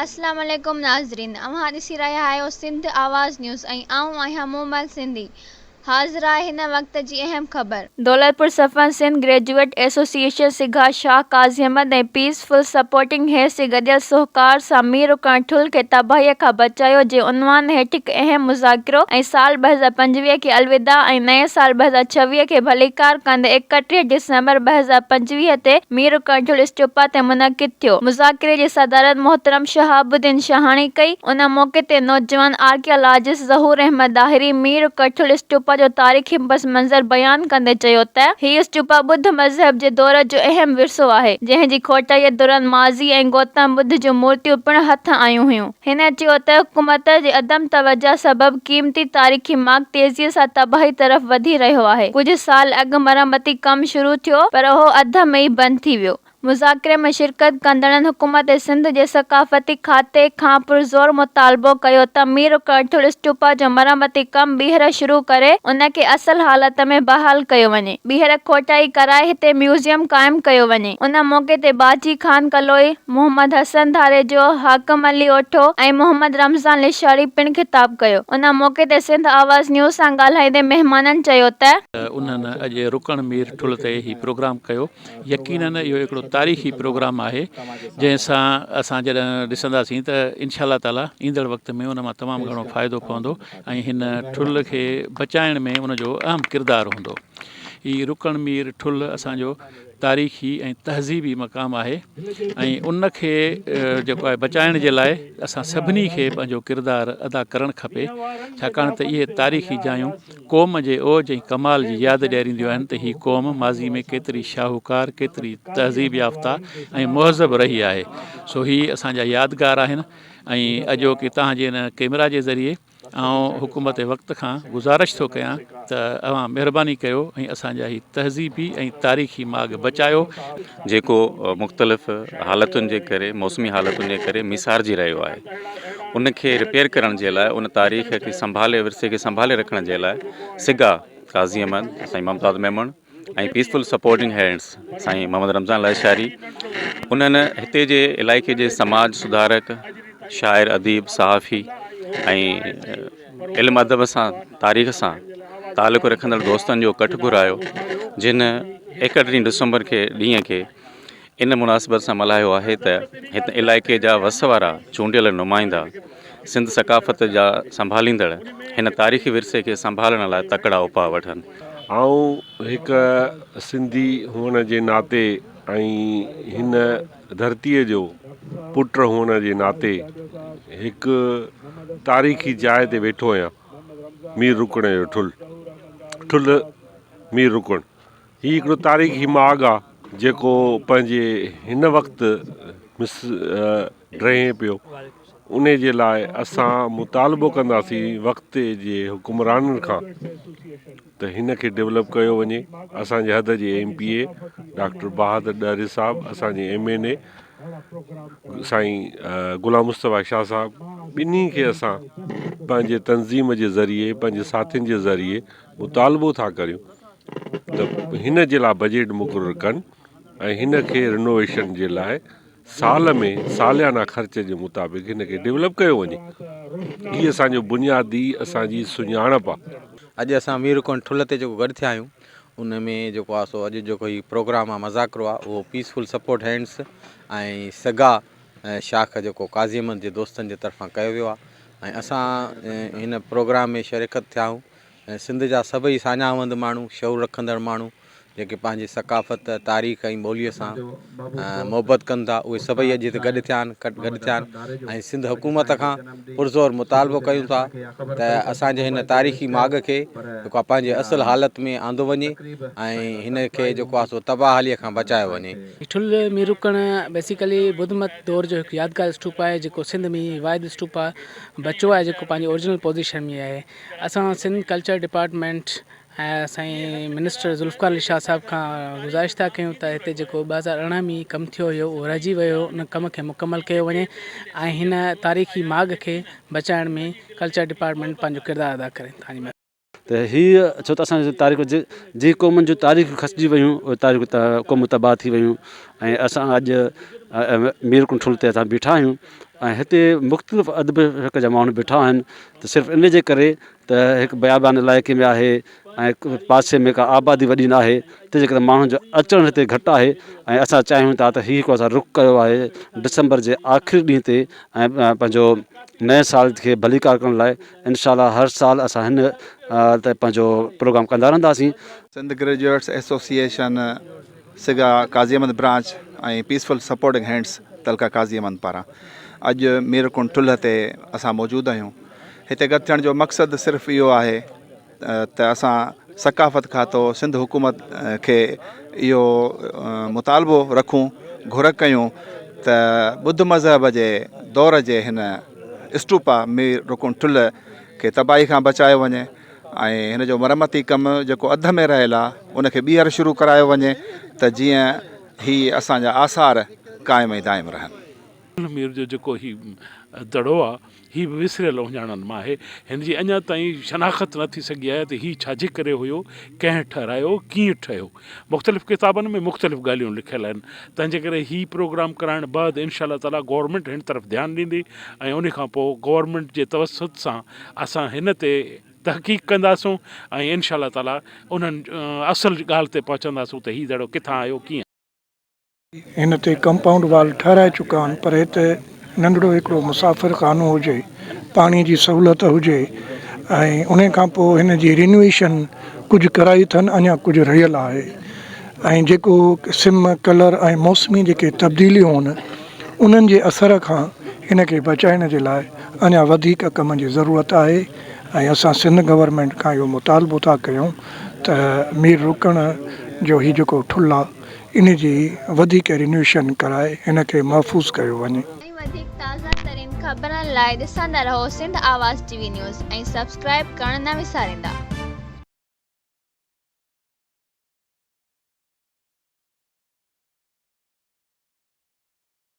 اسلام عليڪم ناظرين اوهان ڏسي رهيا آهيو سنڌ آواز نيوز ۽ آئون آهيان مومل سنڌي حاضر آهي هن وقت جي اهم خبر. دولتپور صفن سنڌ گريجوئيٽ ايسوسيئيشن سگها Shah Qazi Ahmed ۽ peaceful supporting hands جي گڏيل سهڪار سان مير رڪڻ ٺل کي تباهيء کان بچايو جي عنوان هيٺ هڪ اهم مذاڪرو ۽ سال 2025 کي الوداع ۽ نئين سال 2026 کي ڀليڪار ڪندي 31 ڊسمبر 2025 تي مير ڪنٺول اسٽوپا تي منعقد ٿيو. مذاڪري جي صدارت محترم شهاب الدين شاهاڻي ڪئي. ان موقعي تي نوجوان آرڪيالاجسٽ ظهور احمد ڏاهري مير ڪنٺول اسٽوپا جو تاريخي پس منظر بيان ڪندي چيو ته هي اسٽوپا ٻڌ مذهب جي دور جو اهم ورثو آهي، جنهن جي کوٽائيء دوران ماضي ۽ گوتم ٻڌ جون مورتيون پڻ هٿ آيون هيون. هن چيو ته حڪومت جي عدم توجهه سبب قيمتي تاريخي ماڳ تيزيء سان تباهي طرف وڌي رهيو آهي، ڪجهه سال اڳ مرمتي ڪم شروع ٿيو پر اهو اڌ ۾ ئي بند ٿي ويو. مذاڪري ۾ شرڪت ڪندڙن حڪومت سنڌ جي ثقافتي کاتي کان پرزور مطالبو ڪيو ته مير ڪرٺل اسٽوپا جو مرمتي ڪم ٻيهر شروع ڪري ان کي اصل حالت ۾ بحال ڪيو وڃي، ٻيهر کوٽائي ڪرائي هتي ميوزيم قائم ڪيو وڃي. ان موقعي تي باجي خان ڪلوئي، محمد حسن ڌاريجو، حاڪم علي اوٺو ۽ محمد رمضان لشاري پڻ خطاب ڪيو. ان موقعي تي سنڌ آواز نيوز سان ڳالهائيندي مهمانن چيو ته. انهن اڄ رڪڻ مير ٺل تي هي پروگرام ڪيو. يقينن اهو هڪڙو تاريخي پروگرام آهي جنهن سان اسان جڏهن ڏسنداسين ته انشاء الله تعالي ايندڙ وقت ۾ ان مان تمام گهڻو فائدو پوندو ۽ هن ٺل کي بچائڻ ۾ ان جو اهم ڪردار هوندو. هي رڪڻ مير ٺل اسان جو تاريخي ۽ تهذيبي مقام آهي ۽ ان کي جيڪو آهي بچائڻ جي لاء اسان سڀني کي پنهنجو ڪردار ادا ڪرڻ کپي ڇاڪاڻ ته اهي تاريخي جايون قوم جي اوج ۽ ڪمال جي ياد ڏيارينديون آهن ته هي قوم ماضي ۾ ڪيتري شاهوڪار ڪيتري تهذيب يافته ۽ مهذب رهي آهي سو هي اسان جا يادگار آهن ۽ اڄوڪي توهان جي هن ڪيمرا جي ذريعي آئون حڪومت وقت کان گذارش ٿو ڪيان ته اوهان مهرباني ڪيو ۽ اسان جا هي تهذيبي ۽ تاريخي ماڳ بچايو. جيڪو مختلف حالتن جي ڪري موسمي حالتن جي ڪري ميسارجي رهيو آهي ان کي رپيئر ڪرڻ جي لاء ان تاريخ کي سنڀالي ورثي کي سنڀالي رکڻ جي لاء سگا قاضي احمد سائين Mumtaz Memon ۽ peaceful supporting hands سائين محمد رمضان لاشاري انهن هتي جي علائقي جي سماج سڌارڪ شاعر اديب صحافي ۽ علم ادب سان تاريخ سان تعلق رکندڙ دوستن جو ڪٺ گهرايو جن ايڪٽيهه ڊسمبر کي ڏينهن کي ان مناسبت سان ملهايو آهي ته هت علائقي جا وس وارا چونڊيل نمائندا سنڌ ثقافت جا سنڀاليندڙ هن تاريخي ورثي کي سنڀالڻ لاء تڪڙا اپاء وٺن. آئون هڪ سنڌي هئڻ جي ناتي ۽ هن ڌرتيء جو پٽ هئڻ جي ناتي هڪ تاريخي جاء تي ويٺو آهيان مير رڪڻ جو ٺل ٺل مير رڪڻ هي هڪڙو تاريخي ماڳ آ جيڪو پنهنجي هن وقت مس ڊهي پيو ان جي لاء اسان مطالبو ڪنداسين وقت جي حڪمرانن کان ته هن کي ڊولپ ڪيو وڃي اسان جي حد جي M P A doctor Bahadur Dahri صاحب اسان جي ايم اين اي سائين غلام مصطفيٰ شاهه صاحب ٻنهي کي اسان پنهنجي تنظيم جي ذريعي پنهنجي ساٿين جي ذريعي مطالبو ٿا ڪريون ته هن جي لاء بجيٽ مقرر ڪن ۽ هن کي رينوويشن جي لاء سال ۾ ساليانه خرچ جي مطابق هن کي ڊولپ ڪيو وڃي هي اسان جو بنيادي اسان جي سڃاڻپ آ. اڄ اسان مير ڪنڊ ٺلهه تي جيڪو گڏ ٿيا آهيون ان ۾ جيڪو آهي سو اڄ جيڪو هي پروگرام آهي مذاڪرو آهي اهو پيس فل سپورٽ هينڊس ۽ سگا شاخ جيڪو قاضي احمد جي دوستن جي طرفان ڪيو ويو آهي ۽ اسان هن پروگرام ۾ شرڪت ٿيا آهيون ۽ سنڌ جا سڀئي ساڃاهه وند ماڻهو، شعور رکندڙ ماڻهو جيڪي پنهنجي ثقافت، تاريخ ۽ ٻوليء سان محبت ڪن ٿا، اهي سڀئي اڄ هتي گڏ ٿيا آهن، گڏ ٿيا آهن ۽ سنڌ حڪومت کان پرزور مطالبو ڪيون ٿا ته اسان جي هن تاريخي ماڳ کي جيڪو آهي پنهنجي اصل حالت ۾ آندو وڃي ۽ هن کي جيڪو آهي سو تباهه حاليء کان بچايو وڃي. ٺل ۾ رڪڻ بيسيڪلي ٻڌ مت دور جو هڪ يادگار اسٽوپا آهي جيڪو سنڌ ۾ واحد اسٽوپا بچو آهي جيڪو پنهنجي اوريجنل پوزيشن ۾ آهي. اسان سنڌ ڪلچر ڊپارٽمينٽ ۽ سائين منسٽر ذوالفقار علي شاهه صاحب کان گذارش ٿا ڪيون ته هتي جيڪو 2018 ۾ ڪم ٿيو هيو اهو رهجي ويو هو ان ڪم کي مڪمل ڪيو وڃي ۽ هن تاريخي ماڳ کي بچائڻ ۾ ڪلچر ڊپارٽمينٽ پنهنجو ڪردار ادا ڪري تان جي مهرباني. ته هي ڇو ته اسان جي تاريخ جي جي قومن جون تاريخون کسجي ويون اهي تاريخون قومون تباهه ٿي ويون ۽ اسان اڄ مير ڪنٺول تي اسان بيٺا آهيون. ۽ هتي مختلف ادبي فرق جا ماڻهو بيٺا آهن ته صرف ان جي ڪري ته هڪ بيابان علائقي ۾ آهي ۽ پاسي ۾ ڪا آبادي وڏي نه آهي تنهن جي ڪري ماڻهن جو اچڻ هتي گهٽ آهي ۽ اسان چاهيون ٿا ته هي هڪ اسان رخ ڪيو آهي ڊسمبر جي آخري ڏينهن تي ۽ پنهنجو نئين سال کي ڀليڪار ڪرڻ لاء انشاء الله هر سال اسان هن تي پنهنجو پروگرام ڪندا رهنداسين. سنڌ گريجوئيٽس ايسوسيئيشن سگا Qazi Ahmed branch ۽ peaceful supporting hands تعلقه قاضي احمد پاران اڄ ميرڪنڊ ٺلهه تي اسان موجود آهيون هتي گڏ ٿيڻ جو مقصد صرف اهو آهي ته اسان ثقافت کاتو سنڌ حڪومت کي اهو مطالبو رکون گهر ڪيون ته ٻڌ مذهب جي دور جي هن اسٽوپا مير رڪن ٺلهه کي تباهي کان بچايو وڃي ۽ هن جو مرمتي ڪم جيڪو اڌ ۾ رهيل آهي ان کي ٻيهر شروع ڪرايو وڃي ته جيئن هي اسان جا آثار قائم ۽ دائم رهن. مير جو جيڪو هي دڙو آ، هي به وسريل اهڃاڻن مان آهي. هن جي اڃا تائين شناخت نه ٿي سگهي آهي ته هي ڇا جي ڪري هيو، ڪنهن ٺهرايو، ڪيئن ٺهيو. مختلف ڪتابن ۾ مختلف ڳالهيون لکيل آهن. تنهن جي ڪري هي پروگرام ڪرائڻ بعد انشاء الله تعاليٰ گورنمينٽ هن طرف ڌيان ڏيندي ۽ ان کان پوء گورنمينٽ جي توسط سان اسان هن تي تحقيق ڪنداسون ۽ انشاء الله تعاليٰ انهن اصل ڳالهه تي پهچنداسون ته هي دڙو ڪٿان آيو، ڪيئن. هن تي ڪمپائونڊ وال ٺهرائي چڪا آهن پر هت ننڍڙو هڪڙو مسافر خانو هجي، پاڻي جي سهولت هجي ۽ انهي کان پوء هن جي رينويشن ڪجهه ڪرائي اٿن اڃا ڪجهه رهيل آهي ۽ جيڪو سم ڪلر ۽ موسمي جيڪي تبديليون آهن انهن جي اثر کان هن کي بچائڻ جي لاء اڃا وڌيڪ ڪم جي ضرورت آهي ۽ اسان سنڌ گورنمينٽ کان اهو مطالبو ٿا ڪيون ته مير رڪڻ جو هي جيڪو ٺلهه آهي ان جي وڌيڪ رينويشن ڪرائي هن کي محفوظ ڪيو وڃي. ۽ وڌيڪ تازه ترين خبرن لاء ڏسندا رهو Sindh Awaz T V news ۽ subscribe ڪرڻ نه وساريندا.